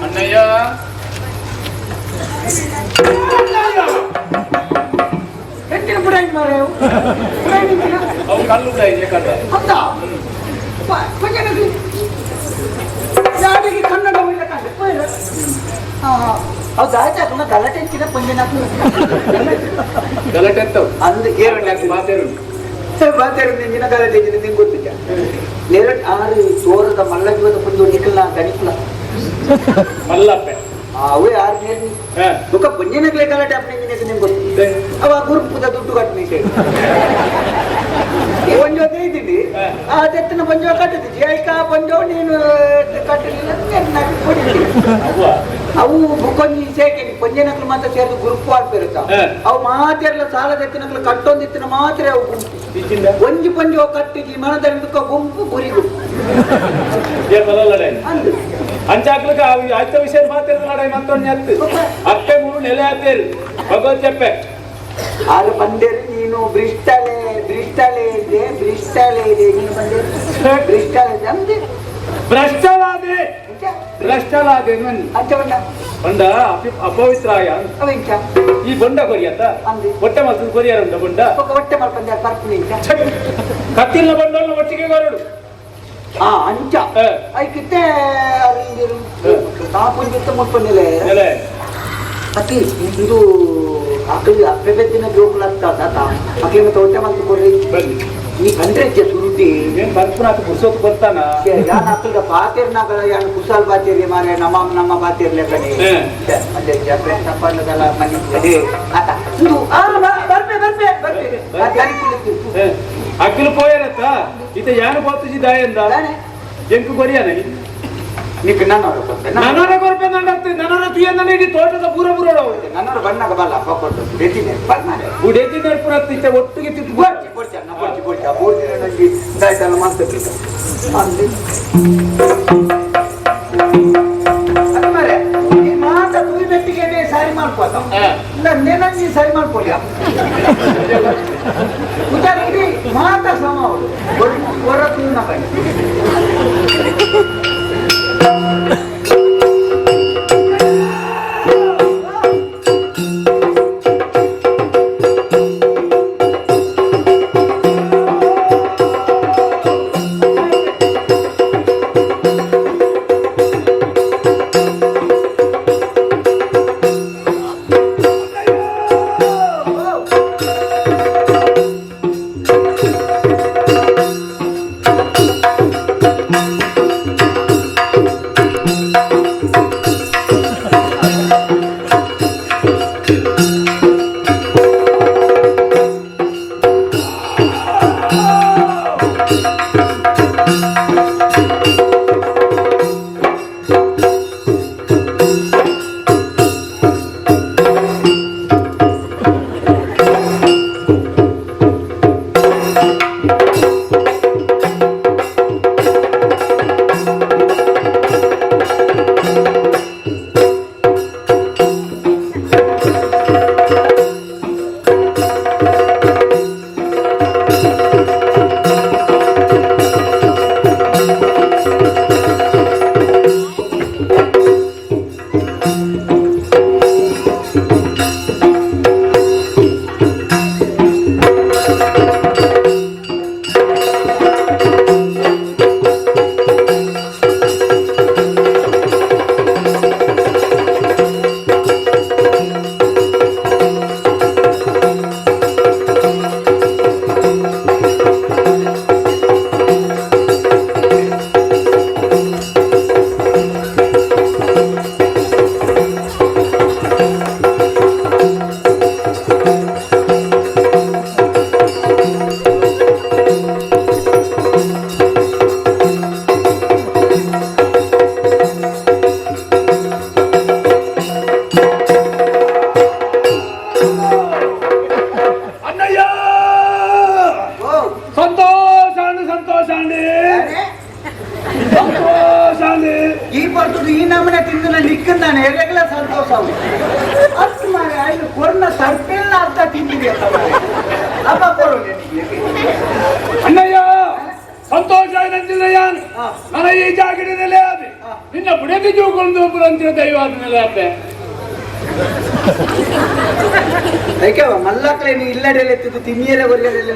ಅಣ್ಣಯ್ಯ ಎಂಟಿನ ಬುಡಾಯಿ ಮಾರ್ರೆ ಅವು? ಬುಡಾಯಿ ನಿಂತಿನ? ಅವು ಕಲ್ಲು ಬುಡಾಯಿ ಕಡ್ಡ ಹೌದಾ? ಪಂಜನದಿ. ಯಾರಿಗೆ ಕನ್ನಡ ಒಳ್ಳೆ ಕಾಂಡೆ, ಪೋಯ್ರ. ಹಾ, ಹಾ. ಹೌದಾ, ಆಯ್ತು, ಅದನ್ನ ಗಲಾಟೆ ಹೆಚ್ಚಿನ ಪಂಜನ ಗಲಾಟೆ ಎತ್ತವು ಅಂದು ಏರು ಮಾತೇರು ಬಾತೇರು ನಿಂಜಿನ ಗಲಾಟೆ ಹೆಚ್ಚಿನ ನಿಂಗೆ ಗೊತ್ತಿಲ್ಲ ನೇರಟ್ ಆರು ತೋರದ ಮಲ್ಲ ಜೀವದ ಪುಂದು ನಿಖಲ್ನ ಗಣಿಕ್ಲ ಮಲ್ಲಪ್ಪೆ ಅವೇ ಆರು ನೇರು ಹಾ. ಬುಕ್ಕ ಪಂಜನಗ್ಲೆ ಗಲಾಟೆ ಅಪ್ಪ ನಿಂಜಿನ ನಿಂಗೆ ಗೊತ್ತಿಲ್ಲ ಅವ ಗುರುಪುದ ದುಡ್ಡು ಕಟ್ಟನಿ ಒಂಜೋ ಇದ್ದೀನಿ ಆ ತೆತ್ತಿನ ಪಂಜೋ ಕಟ್ಟಿದ್ದಿ ಐಕ ಪಂಜೋ ನೀನು ಕಟ್ಟಲಿಲ್ಲ నాకు ಕೊಡಿದ್ದೀನಿ ಅವ್ವ ಅವು ಬುಕ್ಕೊಂಜಿ ಸೇಕೆ ಪಂಜನಕ್ಲು ಮಾತ್ರ ಸೇರಿದು ಗುರುಪು ಆಡ್ಪಿರುತ್ತ ಹಾ. ಅವು ಮಾತೆಲ್ಲ ಸಾಲ ತೆತ್ತಿನಕ್ಲು ಕಟ್ಟೊಂದಿತ್ತಿನ ಮಾತ್ರ ಅವು ಗುಂಪು ಇಚ್ಚಿಂದ ಒಂಜಿ ಪಂಜೋ ಕಟ್ಟಿಜಿ ಮನದಲ್ಲಿ ಬುಕ್ಕ ಗುಂಪು ಗುರಿ ಗುಂಪು ಏ ಬರಲ್ಲ ಅಂದು ಅಂಚಾಕ್ಲಕ ಆಯ್ತ ವಿಷಯ ಮಾತೇರು ಲಡಾಯಿ ಮತ್ತೊಂದು ಎತ್ತು ಅಪ್ಪೆ ಮೂರು ನೆಲೆ ಆತೇರು ಭಗವತ್ ಚಪ್ಪೆ ಆರು ಬಂದೇರು ನೀನು ಬ್ರಿಸ್ಟಲೇ ಬ್ರಿಸ್ಟಲೇ ಇದೆ ಬ್ರಿಸ್ಟಲೇ ಇದೆ ನೀನು ಬಂದೇರು ಬ್ರಿಸ್ಟಲ್ ಇದೆ ಅಂದೆ ಭ್ರಷ್ಟಲಾದೆ ಎಂಚ? ಭ್ರಷ್ಟಲಾದೆ ಬನ್ನಿ ಅಂಚ ಬಂಡ ಬಂಡ ಅಪವಿತ್ರಾಯ ಅವ ಎಂಚ ಈ ಬೊಂಡ ಕೊರಿಯತ್ತ ಅಂದೆ. ಹೊಟ್ಟೆ ಮಲ್ತದ ಕೊರಿಯಾರ ಉಂಟ ಬೊಂಡ ఒక ಹೊಟ್ಟೆ ಮಲ್ಪಂದೆ ಪರ್ಪುನಿ ಇಂಚ ಛೆ, ಕತ್ತಿಲ್ಲ ಬಂಡೋಲ್ನ ಒಟ್ಟಿಗೆ ಕೊರಡು ಆ ಅಂಚ ಹಾ. ಐಕಿತ್ತೆ ತಾಪುಂಜಿತ್ತ ಮುಟ್ಪನ್ನಿಲೆ ನೆಲೆ ಅತಿ ಇದು ಅಕ್ಲಿ ಅಪ್ಪೆ ಬೆತ್ತಿನ ಜೋಕುಲ ತಾತ ಅಕ್ಲಿ ಮತ್ತೆ ಹೊಟ್ಟೆ ಮಲ್ತು ಕೊರ್ರಿ ಬನ್ನಿ ಈ ಬಂದ್ರೆ ಸುರುಟಿ ಏನ್ ಬರ್ಪುನಾಥ ಪುರ್ಸೊತ್ತು ಬರ್ತಾನ ಯಾನ್ ಅಕ್ಲಿಗ ಪಾತೇರ್ನಾಗ ಯಾನ್ ಕುಸಾಲ್ ಬಾತೇರಿ ಮಾರೆ ನಮ್ಮ ನಮ್ಮ ಬಾತೇರ್ಲೆ ಕಣೆ ಹಾ. ಅದೇ ಜಪ್ರೆ ತಪ್ಪನ್ನದಲ್ಲ ಮನಿ ಆತ ಇದು ಆ ಬರ್ಪೆ ಬರ್ಪೆ ಬರ್ಪೆ ಅದು ಹೇ, ಅಕ್ಕಿಲು ಪೋಯರತ್ತ ಇತ ಯಾನು ಪೋತುಜಿ ದಾಯಂದ ದಾನೆ? ಎಂಕು ಕೊರಿಯಾನ నీకు నన్నోరు కొత్త ನನರ ಕೊರ್ಪೆ ನಂಡತ್ತೆ ನನರ ತುಯಂದನೆ ಇಡೀ ತೋಟದ ಪೂರ ಪೂರ ನನ್ನೋರು ಬಣ್ಣಗ ಬಲ್ಲ ಪಕ್ಕೊಟ್ಟು ಬೆತ್ತಿನೆ ಬರ್ಮಾರೆ ಉಡೆತಿ ನರ್ಪುನತ್ತ ಇತ್ತ ಒಟ್ಟಿಗೆ ತಿತ್ತು ಬೊಡ್ಚಿ ಬೊಡ್ಚಿ ಅನ್ನ ಬೊಡ್ಚಿ ಬೊಡ್ಚಿ ಆ ಬೊಡ್ಚಿ ನಂಗೆ ದಾಯ್ತಲ್ಲ ಮಸ್ತ್ ಅಂದು ಅದು ಮಾರೆ ಈ ಮಾತ ತುಯಿ ಬೆಟ್ಟಿಗೆನೆ ಸಾರಿ ಮಾಡ್ಕೋತ ಹಾ. ನೆನಂಜಿ ಸಾರಿ ಮಾಡ್ಕೊಳ್ಳಿ ಉದಾಹರಣೆ ಇಡೀ ಮಾತ ಸಮ ಅವಳು ಹೊರ ತೂನ ಬನ್ನಿ ಅಣ್ಣಯ್ಯ ಓ ಸಂತೋಷ ಅಂಡ್ ಸಂತೋಷ ಅಂಡಿ ಅರೆ, ಸಂತೋಷ ಅಂಡಿ ಈ ಪರ್ತುಡು ಈ ನಮನೆ ತಿಂದಿನ ನಿಕ್ಕಂದಾನೆ ಎರೆಗಲ ಸಂತೋಷ ಅವು ಅಷ್ಟು ಮಾರೆ ಐದು ಕೊರ್ನ ಸರ್ಪೆಲ್ಲ ಅರ್ಧ ತಿಂದಿದೆ ಅಪ್ಪ ಕೊಡು ಅಣ್ಣಯ್ಯ ಸಂತೋಷ ನಂಜಿನಯ್ಯ ಹಾ. ನನ್ನ ಈ ಜಾಗಿಡಿನಲ್ಲಿ ಹಾ. ನಿನ್ನ ಬುಡದಿ ಜೋಕೊಂಡು ಅಂತಿರೋ ದೈವ ಆದ್ಮೇಲೆ ಅಪ್ಪೆ ಐಕೆವ ಮಲ್ಲಕ್ಲೆ ನೀ ಇಲ್ಲಡೆಲ್ಲ ಎತ್ತಿದ್ದು ತಿನ್ನಿಯರ ಕೊರಿಯರೆಲ್ಲ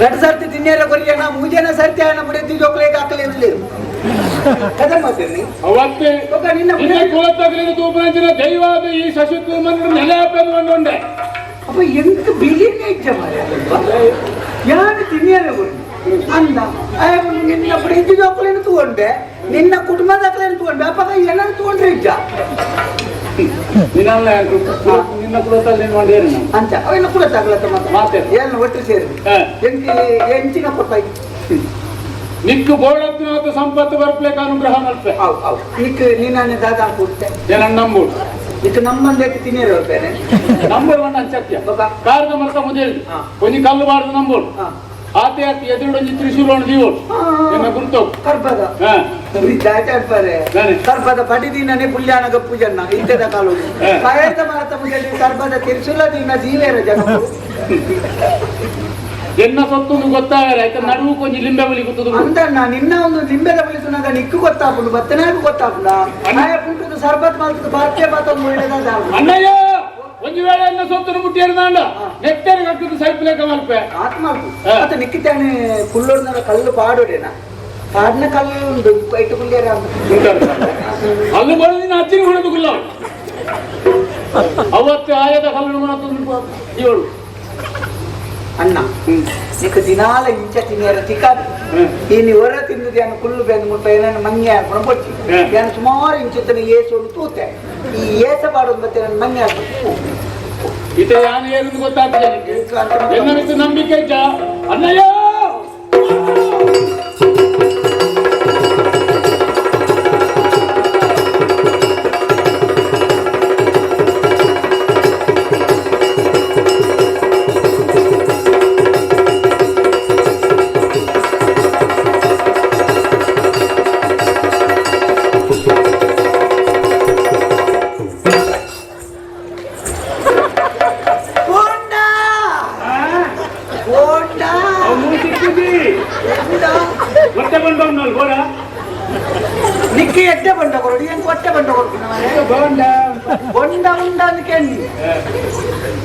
ರಡ್ ಸರ್ತಿ ತಿನ್ನಿಯರ ಕೊರಿಯನ ಮೂಜನ ಸರ್ತಿ ಆನ ಬುಡದಿ ಜೋಕ್ಲೆ ಹಾಕಲಿ ಇರ್ಲಿ ಕದ ಮಾತಿರ್ನಿ ಅವತ್ತೆ ಒಕ್ಕ ನಿನ್ನ ನಿನ್ನ ಕುಲತ್ತಗಲಿನ ತೂಪನಂಚಿನ ದೈವಾದ ಈ ಶಶಿತ್ವ ಮಂತ್ರ ನೆಲೆ ಅಪ್ಪೆ ಅಂದ್ಕೊಂಡೆ. ಅಪ್ಪ ಎಂತ ಬಿಲಿನೇ ಇಜ್ಜ ಮಾರ್ರೆ ಯಾರು ತಿನ್ನಿಯರ ಕೊರಿ ಅಂದ ನಿನ್ನ ಬುಡದಿ ಜೋಕ್ಲೇನು ತಗೊಂಡೆ, ನಿನ್ನ ಕುಟುಂಬದ ತಗೊಂಡೆ, ಅಪ್ಪ ಏನಾದ್ರು ತಗೊಂಡ್ರೆ ಇಜ್ಜ ನಿನ್ನಲ್ಲ ನಿನ್ನ ಕುಲತ್ತಲ್ಲಿ ನೀನು ಮಾಡಿ ಅಂತ ಅವೆಲ್ಲ ಕೂಡ ತಗಲತ್ತ ಮಾತೆ. ಮಾತೆ ಏನು ಒಟ್ಟು ಸೇರಿ ಎಂಕಿ ಎಂಚಿನ ಕೊಟ್ಟಾಯಿ ನಿಕ್ಕು ಬೋಳತ್ನಾಥ ಸಂಪತ್ತು ಬರ್ಪ್ಲೇಕ ಅನುಗ್ರಹ ಮಲ್ಪೆ. ಅವು ಅವು ನಿಕ್ ನೀನಾನೆ ದಾದ ಕೊಡ್ತೆ. ಜನ ನಂಬು. ನಿಕ್ ನಮ್ಮಂದೇತಿ ತಿನ್ನಿಯರ ಹೋಗ್ತೇನೆ. ನಂಬರ್ ಒನ್ ಅಂಚತ್ಯ ಬೊಕ ಕಾರದ ಮಲ್ತ ಮುದೇಳಿ ಹಾ. ಒಂಜಿ ಕಲ್ಲು ಬಾರ್ದು ನಂಬೋಡು ಹಾ. ಆತೆ ಆತಿ ಎದುರು ಒಂಜಿ ತ್ರಿಶೂಲವನ್ನು ದೀವೋಡು ಹಾ. ಎನ್ನ ಗುರುತು. ಕರ್ಬದ ಹಾ. ದಾಚಾಡ್ಪಾರೆ ನಾನೆ. ಕರ್ಬದ ಪಡಿದೀನನೆ ಪುಲ್ಯಾನಗ ಪೂಜನ್ನ ಇಂತದ ಕಾಲು ಹಾ. ಕಾಯತ ಮಾರತ ಪೂಜೆ ಕರ್ಬದ ತಿರ್ಸುಲ ದಿನ ಜೀವೇರ ಜನ. ಎನ್ನ ಸೊತ್ತೊಂದು ಗೊತ್ತಾಗಲ್ಲ ಆಯ್ತಾ, ನಡುವು ಕೊಂಚ ಲಿಂಬೆ ಬಲಿ ಗೊತ್ತದು. ಅಂದಣ್ಣ ನಿನ್ನ ಒಂದು ಲಿಂಬೆದ ಬಲಿಸುನಾಗ ನಿಕ್ಕು ಗೊತ್ತಾಪುಂಡು ಬತ್ತನಾಗ ಗೊತ್ತಾಪುಂಡ ಆಯ ಪುಂಟದ ಸರ್ಬತ್ ಮಾಲ್ತದ ಬಾರ್ಕೆ ಬಾತೊಂದು ಒಳ್ಳೆದಾದ. ಅಣ್ಣಯ್ಯ ಒಂದು ವೇಳೆ ಎನ್ನ ಸೊತ್ತನ್ನು ಮುಟ್ಟಿಯರ್ದಾಂಡ ನೆತ್ತೆರ ಕಟ್ಟದ ಸೈಪ್ಲೇಕ ಮಲ್ಪೆ. ಆತ್ಮ ಹಾ. ಮತ್ತೆ ನಿಕ್ಕಿತಾನೆ ಕುಳ್ಳೋಡ್ನ ಕಲ್ಲು ಪಾಡೋಡೇನ ಪಾಡ್ನ ಕಲ್ಲು ಉಂಡು ಐಟು ಕುಲ್ಲೇರ. ಅಲ್ಲು ಬರೋದು ನಿನ್ನ ಅಜ್ಜಿನ ಹೊಡೆದುಗುಲ್ಲ ಅವತ್ತು ಆಯದ ಕಲ್ಲು ಇವಳು. ಅಣ್ಣ ನಿಕ್ ದಿನಾಲ ಇಂಚ ತಿನ್ನಿಯರ ತಿಕ್ಕಾದು. ಹ್ಮ್. ಈ ನೀ ಹೊರ ತಿಂದದ್ದು ಏನು ಕುಲ್ಲು ಬೆಂದು ಮುಟ್ಟ ಏನೇನು ಮಂಗೆ ಹಾಕೊಂಡು ಕೊಡ್ತಿ ಹ್ಮ್. ಏನು ಸುಮಾರು ಇಂಚುತ್ತನ ಏಸು ತೂತೆ ಈ ಏಸ ಪಾಡೋದು ಮತ್ತೆ ನನ್ನ ಮಂಗೆ ಹಾಕೊಂಡು ಇತ ಯಾನು ಏನು ಗೊತ್ತಾಗ್ತದೆ ನಿನಗೆ? ಎನ್ನ ಮಿತ್ತು ನಂಬಿಕೆ ಇದ್ದ ಅಣ್ಣಯ್ಯ. ಬೋಂಡ ಬೋಂಡ. ಅವನು ಸಿಕ್ಕಿದ್ದಿ. ಎಂದ? ಹೊಟ್ಟೆ ಬಂದವನಲ್ಲ ಬೋಡ. ನಿಕ್ಕಿ ಎಡ್ಡೆ ಬಂಡ ಕೊರಡಿ ಹೆಂಗ್ ಹೊಟ್ಟೆ ಬಂಡ ಕೊಡ್ತೀನಿ ಬೋಂಡ. ಬೊಂಡ ಉಂಡ ಅಂತ ಕೇಳಿ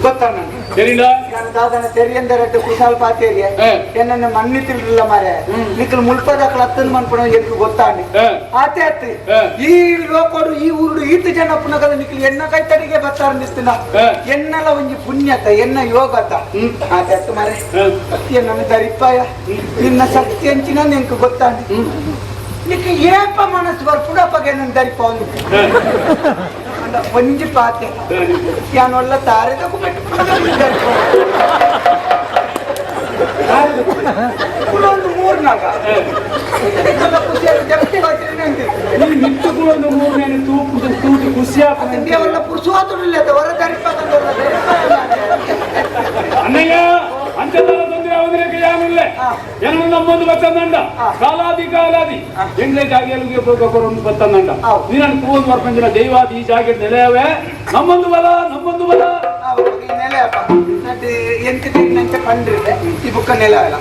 ಗೊತ್ತಾ ನಾನು ಸರಿಲ್ಲ. ನಾನು ದಾದನ ತೆರಿಯಂದರಟ್ಟು ಕುಶಾಲ್ ಪಾತೇರಿಯ ಹೇ. ಎನ್ನ ಮಣ್ಣಿ ತಿಳ್ರಲ್ಲ ಮಾರೆ ನಿಕ್ಕಲು ಮುಲ್ಪದಾಕಲ ಅತ್ತನ್ ಮನ್ಪಣ ಎಂಕ್ ಗೊತ್ತಾಂಡಿ ಹೇ. ಆತೆ ಅತ್ತಿ ಹೇ. ಈ ಲೋಕೋಡು ಈ ಊರುಡು ಈತ ಜನ ಪುನಗದ ನಿಕ್ಕಲು ಎನ್ನ ಕೈತಡಿಗೆ ಬತ್ತಾರ ನಿಸ್ತಿನ ಹೇ. ಎನ್ನಲ ಒಂಜಿ ಪುಣ್ಯತ ಎನ್ನ ಯೋಗತ ಹ್ಮ್. ಆತೆ ಅತ್ತು ಮಾರೆ ಹೇ. ಎನ್ನನ್ನು ದರಿಪಾಯ ನಿನ್ನ ಶಕ್ತಿ ಅಂಚಿನ ನಿಂಕ್ ಗೊತ್ತಾಂಡಿ ನಿಕ್ಕ ಏಪ ಮನಸ್ಸು ಬರ್ಪುಡ ಅಪ್ಪಗೆ ನನ್ನ ದರಿಪ ಒಂದು ಒಂಜಿ ಪಾತೆ ಯಾನೊಲ್ಲ ತಾರೆದ ಒಂದು ಮೂರ್ನಾಗ ನೀನು ನಿಂತು ಕೂಡ ಒಂದು ಮೂರನೇ ತೂಪು ತೂಟಿ ಖುಷಿ ಆಗ್ತದೆ. ಅವಲ್ಲ ಪುರುಷೋತ್ತಮಿಲ್ಲ ಹೊರ ದರಿಪ ಅಣ್ಣಯ್ಯ ಅಂಚೆಲ್ಲ ತೊಂದರೆ ಅವನಿಗೆ ಯಾನಿಲ್ಲ ಹಾ. ಏನೋ ನಮ್ಮೊಂದು ಬತ್ತಂದಂಡ ಹಾ. ಕಾಲಾದಿ ಕಾಲಾದಿ ಹಾ. ಎಂಗ್ಲೇ ಜಾಗೆಯಲ್ಲಿ ಒಂದು ಬತ್ತಂದಂಡ ಹೌದು. ನೀನು ಕೂದು ವರ್ಪಂಜಿನ ದೈವಾದಿ ಈ ಜಾಗೆ ನೆಲೆಯವೇ ನಮ್ಮೊಂದು ಬಲ ನಮ್ಮೊಂದು ಬಲ. ನೆಲೆಯಪ್ಪ ನಟ್ಟು ಎಂತ ತಿನ್ನಂತೆ ಪಂಡ್ರಿದೆ ಈ ಬುಕ್ಕ ನೆಲ ಅಲ್ಲ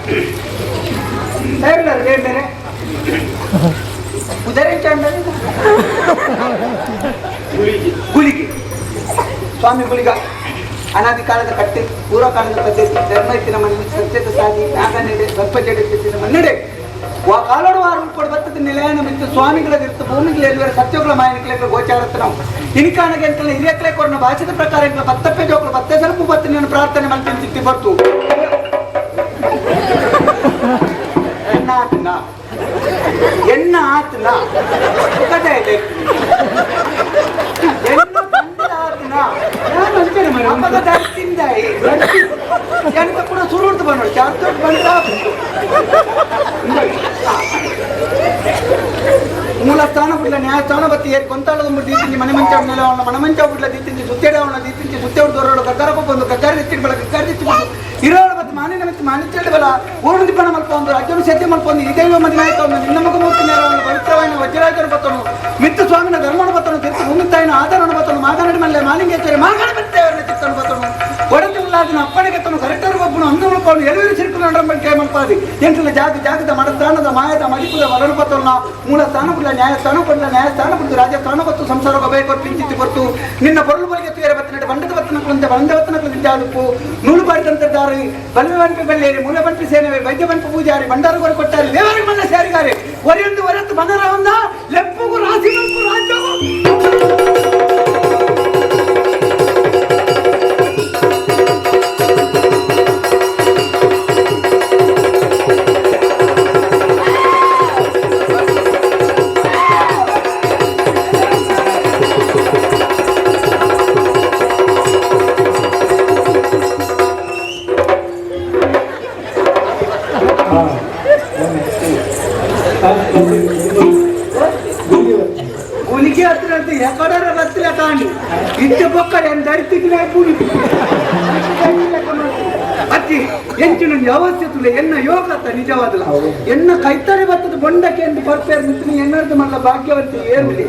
ಬೇರೆ ಬೇರೆ ಉದರ ಚಂಡ. ಗುಳಿಗೆ. ಗುಳಿಗೆ ಸ್ವಾಮಿ ಗುಳಿಗ ಅನಾದಿ ಕಾಲದ ಕಟ್ಟೆ ಪೂರ್ವ ಕಾಲದ ಪದ್ಧತಿ ಧರ್ಮ ಇತ್ತಿನ ಮನೆ ಸತ್ಯದ ಸಾಧಿ ನಾಗನೆಡೆ ಸರ್ಪ ಜಡೆ ಮನ್ನಡೆ ವಾ ಕಾಲೋಡು ವಾರ ಕೊಡು ಬತ್ತದ ನಿಲಯನ ಬಿತ್ತು ಸ್ವಾಮಿಗಳ ಇರ್ತು ಭೂಮಿಗಳ ಎಲ್ಲಿವರೆ ಸತ್ಯಗಳ ಮಾಯನಿಕಲೆ ಗೋಚಾರತ್ತ ನಾವು ಇನಿಕಾನಗೆ ಅಂತಲ್ಲ ಹಿರಿಯಕ್ಲೆ ಕೊರನ ಭಾಷೆದ ಪ್ರಕಾರ ಎಂಕಲ ಬತ್ತಪ್ಪೆ ಜೋಕಲು ಬತ್ತೆ ಸ್ವಲ್ಪ ಬತ್ತ ನಾನು ಪ್ರಾರ್ಥನೆ ಮಾಡ್ತೀನಿ ಚಿತ್ತಿ ಬರ್ತು ಎನ್ನ ಆತನ ಎನ್ನ ಆತನ ಕಥೆ ಇದೆ ಎನ್ನ ಬಂದ ಆತನ ನಾನು ಅಂಚನೆ ಮಾರ್ರೆ. ಅಮ್ಮಗ ದಾಸ್ತಿಂದಾಯಿ ಎಂತ ಕೂಡ ಸುರುಡ್ದು ಬಂದೋಡು ಚಾರ್ತೋಟ್ ಬಂದ ಮೂಲ ಸ್ಥಾನ ಬಿಡ್ಲ ನ್ಯಾಯ ಸ್ಥಾನ ಬತ್ತಿ ಏರ್ ಕೊಂತಾಳದ ಮುಡ್ದು ದೀತಿಂಜಿ ಮನೆ ಮಂಚ ನೆಲ ಅವನ ಮನೆ ಮಂಚ ಬಿಡ್ಲ ದೀತಿಂಜಿ ಸುತ್ತೇಡ ಅವನ ದೀತಿಂಜಿ ಸುತ್ತೇಡು ದೊರಡು ಗಗ್ಗರಪ್ಪ ಬಂದು ಗಗ್ಗರ ಎತ್ತಿಡ್ ಬಲ ಗಗ್ಗರ ಎತ್ತಿ ಇರೋಳು ಮತ್ತು ಮಾನಿನ ಮತ್ತು ಮಾನಿಚೇಳು ಬಲ ಊರ್ಣ ದಿಬ್ಬಣ ಮಲ್ಪೊಂದು ರಾಜ್ಯನು ಸದ್ಯ ಮಲ್ಪೊಂದು ಇದೇವ ಮದಿನಾಯಕ ಒಂದು ನಿನ್ನ ಮಗ ಮೂರ್ತಿ ನೇರವನ್ನು ಪವಿತ್ರವಾಯಿನ ವಜ್ರಾಜನ ಬತ್ತನು ಮಿತ್ತು ಸ್ವಾಮಿನ ಧರ್ಮನ ಬತ್ತನು ತಿರ್ತು ಭೂಮಿ ತಾಯಿನ ಆಧಾರನ ಬತ್ತನು ಮಾಗನಡಿ ಮಲ್ಲೆ ಮಾಲಿಂಗೇಶ್ವರಿ ಮಾಗಣ ಬರ್ತೇವರನ್ನ ಚಿತ್ತನು ಬತ್ತನು ಒಡತಿಲ್ಲಾದಿನ ಅಪ್ಪಣೆಗೆ ತನು ಕರೆಕ್ಟರ್. ಉಪ್ಪುನು ಅಂದ ಉಳ್ಕೊಂಡು ಎಳುವಿರು ಸಿರ್ಕು ನಡಂಬಳಿಕೆ ಮಲ್ಪಾದಿ ಎಂಟಲ ಜಾಗ ಜಾಗದ ಮಡಸ್ಥಾನದ ಮಾಯದ ಮಡಿಪುದ ವರಣ ಮೂಲ ಸ್ಥಾನ ಪುಡ್ಲ ನ್ಯಾಯ ಸ್ಥಾನ ಪಡ್ಲ ನ್ಯಾಯ ಸ್ಥಾನ ಪುಡ್ದು ರಾಜ ಸ್ಥಾನ ಕೊತ್ತು ಸಂಸಾರ ಬಯ ಕೊಟ್ಟು ಪಿಂಚಿತ್ತು ಕೊರ್ತು ನಿನ್ನ ಪೊರುಳು ಬಳಿಗೆ ತುಯರ ಬತ್ತಿನಟ್ಟು ಬಂಡದ ಬತ್ತನ ಕುಂತೆ ಬಂದ ಬತ್ತನ ಕುಂತೆ ನೂಲು ಬಾರಿದಂತದ್ದಾರಿ ಬಲ್ವೆ ಬನ್ಪಿ ಬಲ್ಲೇರಿ ಮೂಲ ಬನ್ಪಿ ಸೇನವೆ ವೈದ್ಯ ಬನ್ಪಿ ಪೂಜಾರಿ ಭಂಡಾರ ಕೊರ ಕೊಟ್ಟಾರಿ ದೇವರಿಗೆ ಮನ್ನ ಸೇರಿಗಾರಿ ಒರೆಯೊಂದು ಒರೆತ್ತು ಬಂದರ ಒಂದ ಲೆಪ್ಪುಗು ರಾಶಿ ಬನ್ಪು ರಾಜ್ಯವು. ಗುಲಿಗೆ ಹತ್ರ ಅಂತ ಎಕಡರ ಬತ್ತಿಲ್ಲ ಕಾಂಡು ಇಟ್ಟ ಬೊಕ್ಕಡೆ ಅಂತ ಅರಿತಿಗೆ ಪುಡಿ ಅತ್ತಿ ಎಂಚಿನ ಅವಶ್ಯತುಲೆ ಎನ್ನ ಯೋಗ ಅತ್ತ ನಿಜವಾದಲ ಎನ್ನ ಕೈತಾರೆ ಬತ್ತದ ಬೊಂಡಕ್ಕೆ ಎಂದು ಪರ್ಪೇರ್ ಮಿತ್ತಿನ ಎನ್ನರ್ದು ಮಲ್ಲ ಭಾಗ್ಯವಂತಿ ಏರುಲಿ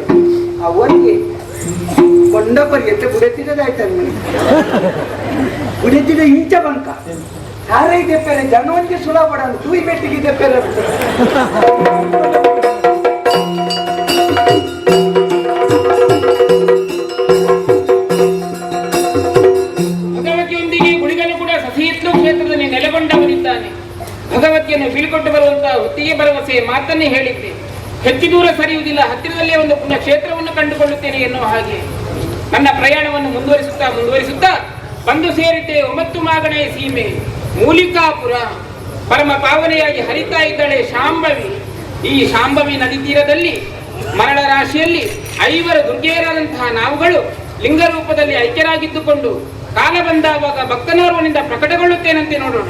ಆ ಒರಿಗೆ ಬೊಂಡ ಪರಿ ಎತ್ತೆ ಬುಡೆತ್ತಿದ್ದದಾಯ್ತಾನೆ ಬುಡೆತ್ತಿದ ಇಂಚ ಬಂಕ ಸಾರೈ ದೆಪ್ಪೆರೆ ಜನವಂಜಿ ಸುಲಭ ತೂಯಿ ಬೆಟ್ಟಿಗೆ ದೆಪ್ಪೆರೆ. ಭಗವತಿಯೊಂದಿಗೆ ಗುಳಿಗನು ಕೂಡ ಸಸಿಹಿತ್ಲು ಕ್ಷೇತ್ರದಲ್ಲಿ ನೆಲೆಗೊಂಡವನಿದ್ದಾನೆ. ಭಗವತಿಯನ್ನು ಬೀಳ್ಕೊಟ್ಟು ಬರುವಂತಹ ಹೊತ್ತಿಗೆ ಭರವಸೆ ಮಾತನ್ನೇ ಹೇಳಿದ್ದೆ. ಹೆಚ್ಚು ದೂರ ಸರಿಯುವುದಿಲ್ಲ, ಹತ್ತಿರದಲ್ಲೇ ಒಂದು ಪುಣ್ಯ ಕ್ಷೇತ್ರವನ್ನು ಕಂಡುಕೊಳ್ಳುತ್ತೇನೆ ಎನ್ನುವ ಹಾಗೆ ನನ್ನ ಪ್ರಯಾಣವನ್ನು ಮುಂದುವರಿಸುತ್ತಾ ಮುಂದುವರಿಸುತ್ತಾ ಬಂದು ಸೇರಿದ್ದೆ ಒಂಬತ್ತು ಮಾಗಣೆಯ ಸೀಮೆ ಮೂಲಿಕಾಪುರ. ಪರಮ ಪಾವನೆಯಾಗಿ ಹರಿತಾ ಇದ್ದಾಳೆ ಶಾಂಭವಿ. ಈ ಶಾಂಭವಿ ನದಿ ತೀರದಲ್ಲಿ ಮರಳ ರಾಶಿಯಲ್ಲಿ ಐವರು ದುರ್ಗೆಯರಾದಂತಹ ನಾವುಗಳು ಲಿಂಗ ರೂಪದಲ್ಲಿ ಐಕ್ಯರಾಗಿದ್ದುಕೊಂಡು ಕಾಲ ಬಂದಾವಾಗ ಭಕ್ತನೋರ್ವನಿಂದ ಪ್ರಕಟಗೊಳ್ಳುತ್ತೇನಂತೆ ನೋಡೋಣ.